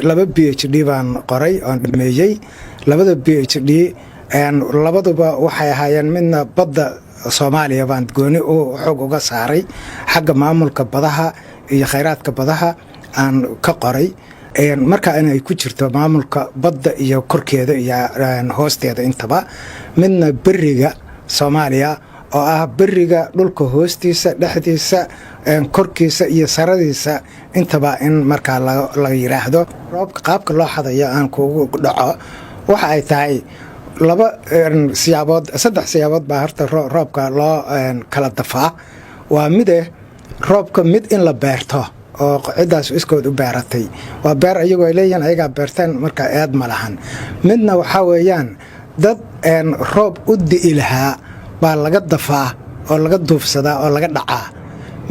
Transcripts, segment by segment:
Laba PhD baan qoray oon dhameeyey. Labada PhD labaduba waxay ahaayeen, midna badda Soomaaliya baan gooni u xoog uga saaray, xagga maamulka badaha iyo khayraadka badaha aan ka qoray. Marka inay ku jirto maamulka badda iyo korkeeda iyo hoosteeda intaba. Midna beriga Soomaaliya, oo ah beriga dhulka hoostiisa, dhexdiisa, korkiisa iyo saradiisa intaba, in markaa la yiraahdo roobka qaabka loo xadayo aan kugu dhaco. Waxa ay tahay laba siyaabood, saddex siyaabood baa horta roobka loo kala dafaa. Waa mide, roobka mid in la beerto oo ciddaas iskood u beeratay, waa beer ayagu ay leeyihiin, ayagaa beerteen, marka eed ma lahan. Midna waxaa weeyaan dad roob u di'i lahaa baa laga dafaa oo laga duufsadaa oo laga dhacaa.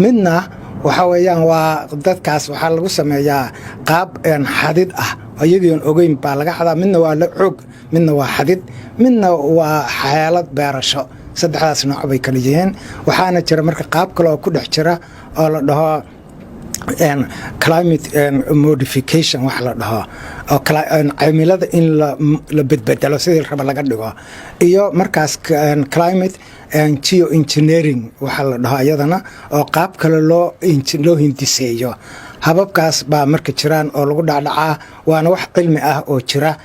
Midna waxaa weeyaan waa dadkaas waxaa lagu sameeyaa qaab xadid ah, iyagion ogeyn baa laga xadaa. Midna waa xoog, midna waa xadid, midna waa xeelad beerasho. Saddexdaas nooc bay kala yihiin. Waxaana jira marka qaab kale oo ku dhex jira oo la dhaho climate modification, wax la dhaho oo cimilada in la bedbedelo, sidii raba laga dhigo, iyo markaas climate geo engineering waxa la dhaho iyadana, oo qaab kale loo hindiseeyo. Hababkaas baa marka jiraan oo lagu dhacdhacaa, waana wax cilmi ah oo jira.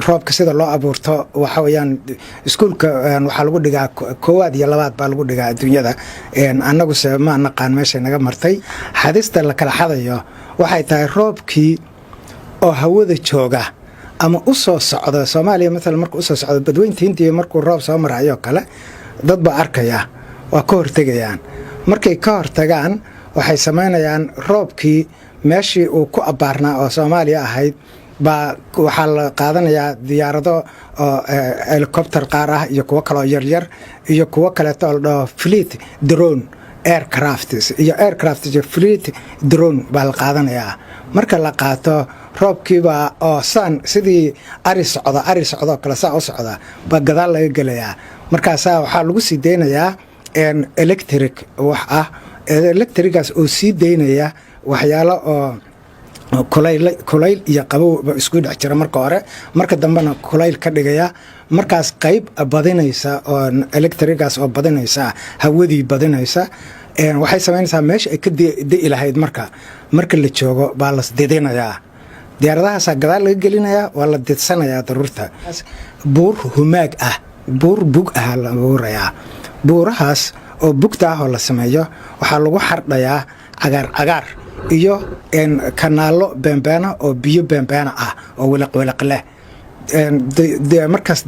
Roobka sida loo abuurto waxa weyaan iskuulka waxaa lagu dhigaa, koowaad iyo labaad baa lagu dhigaa adduunyada. Annaguse ma naqaan meeshay naga martay. Xadista la kala xadayo waxay tahay roobkii oo hawada jooga ama u soo socda Soomaaliya maalan, markuu usoo socdo Badweynta Hindiya, markuu roob soo marayoo kale, dad baa arkaya, waa ka hortegayaan. Markay ka hortagaan, waxay samaynayaan roobkii meeshii uu ku abbaarnaa oo Soomaaliya ahayd baa waxaa la qaadanayaa diyaarado oo helicopter qaar ah iyo kuwo kaleoo yaryar iyo kuwo kaleeto oo la dhaho fleet drone aircraft iyo aircraft iyo fleet drone baa la qaadanayaa. Marka la qaato, roobkiibaa oo saan sidii ari socda, ari socdoo kale saa u socda baa gadaal laga gelayaa. Markaasaa waxaa lagu sii deynayaa electric wax ah, electric-gaas oo sii daynaya waxyaalo oo kulayl iyo qabowba isku dhex jira marka hore, marka dambena kulayl ka dhigaya. Markaas qayb badinaysa oo electric-gaas oo badinaysa hawadii badinaysa, waxay samaynaysaa meesha ay ka di'i lahayd. Marka la joogo baa las didinayaa, diyaaradahaasaa gadaal laga gelinayaa, waa la didsanayaa daruurta. Buur humaag ah, buur bug ah la abuurayaa. Buurahaas oo bugta ah oo la sameeyo waxaa lagu xardhayaa cagaar cagaar iyo kanaallo beenbeena oo biyo beenbeena ah oo wiliq wiliq leh. Markaas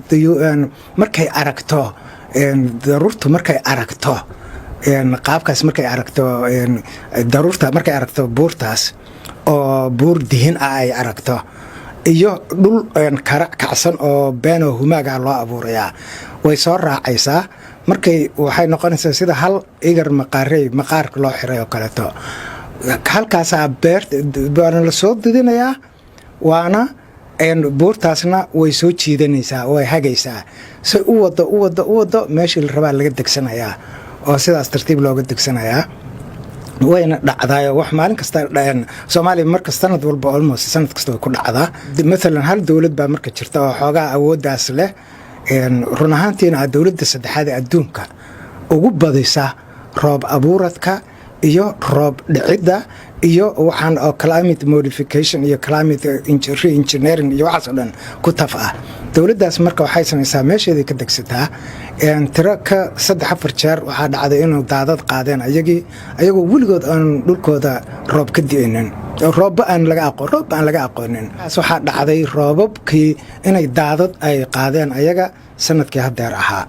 markay aragto daruurtu, markay aragto qaabkaas, markay aragto daruurta, markay aragto buurtaas oo buur dihin ah ay aragto iyo dhul kara kacsan oo beenoo humaaga loo abuurayaa, way soo raacaysaa. Markay waxay noqonaysaa sida hal igar maqaarey maqaarka loo xiray oo kaleeto. Halkaasaa beer waana la soo didinayaa, waana buurtaasna way soo jiidanaysaa, way hagaysaa. Say u wado, u wado, u wado, meeshii la rabaa laga degsanayaa oo sidaas tartiib looga degsanayaa. Wayna dhacdaayo wax maalin kasta Soomaaliya marka sanad walba, almost sanad kasta way ku dhacdaa. Maalan hal dowlad baa marka jirta oo xoogaa awooddaas leh. Run ahaantiina ah dowladda saddexaad ee adduunka ugu badisa roob abuuradka iyo roob dhicidda iyo waxaan oo climate modification iyo climate re-engineering iyo waxaas oo dhan ku taf ah. Dowladdaas marka waxay samaysaa meesheeday ka degsataa. Tiro ka saddex afar jeer waxaa dhacday inuu daadad qaadeen ayagii, ayagoo weligood aan dhulkooda roob ka di'inin, roobba aan laga aqoon, roobba aan laga aqoonin. Waxaa dhacday roobabkii inay daadad ay qaadeen ayaga sanadkii haddeer ahaa,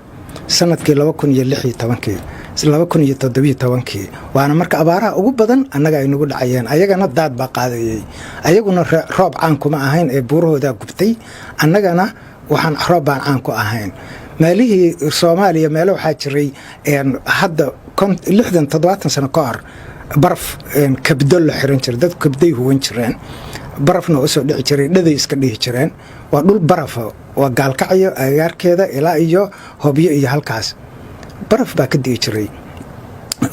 sanadkii 2016-kii, 2017-kii. Waana marka abaaraha ugu badan annaga ay nagu dhacayeen, ayagana daad baa qaadayey. Ayaguna roob caan kuma ahayn ee buurahoodaa gubtay, annagana waxaan roob baan caan ku ahayn. Meelihii Soomaaliya meelo waxaa jiray hadda 60 70 sano ka hor baraf kabdo la xiran jiray, dad kabday huwan jireen, barafna usoo dhici jiray, dhaday iska dhihi jireen. Waa dhul barafa, waa Gaalkacyo agagaarkeeda ilaa iyo Hobyo iyo halkaas baraf baa ka di'i jiray.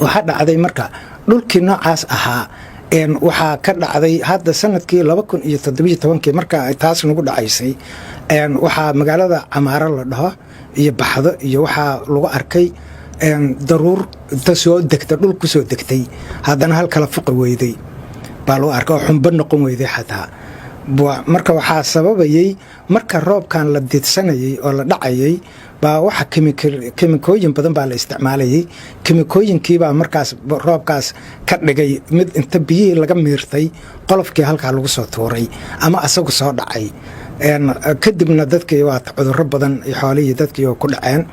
Waxaa dhacday marka dhulkii noocaas ahaa Waxaa ka dhacday hadda sanadkii 2017-kii marka taas nagu dhacaysay, waxaa magaalada Camaaro la dhaho iyo Baxdo iyo waxaa lagu arkay daruur inta soo degta, dhul ku soo degtay, haddana hal kala fuqi weyday baa lagu arkay oo xumbo noqon weyday xataa. Marka waxaa sababayey, marka roobkan la didsanayay oo la dhacayay baa waxa kemikooyin badan baa la isticmaalayay. Kemikooyinkiibaa markaas roobkaas ka dhigay mid inta biyihii laga miirtay qolofkii halkaa lagu soo tuuray ama asagu soo dhacay. Kadibna dadkii waa cudurro badan, xoolihii dadkii oo ku dhaceen.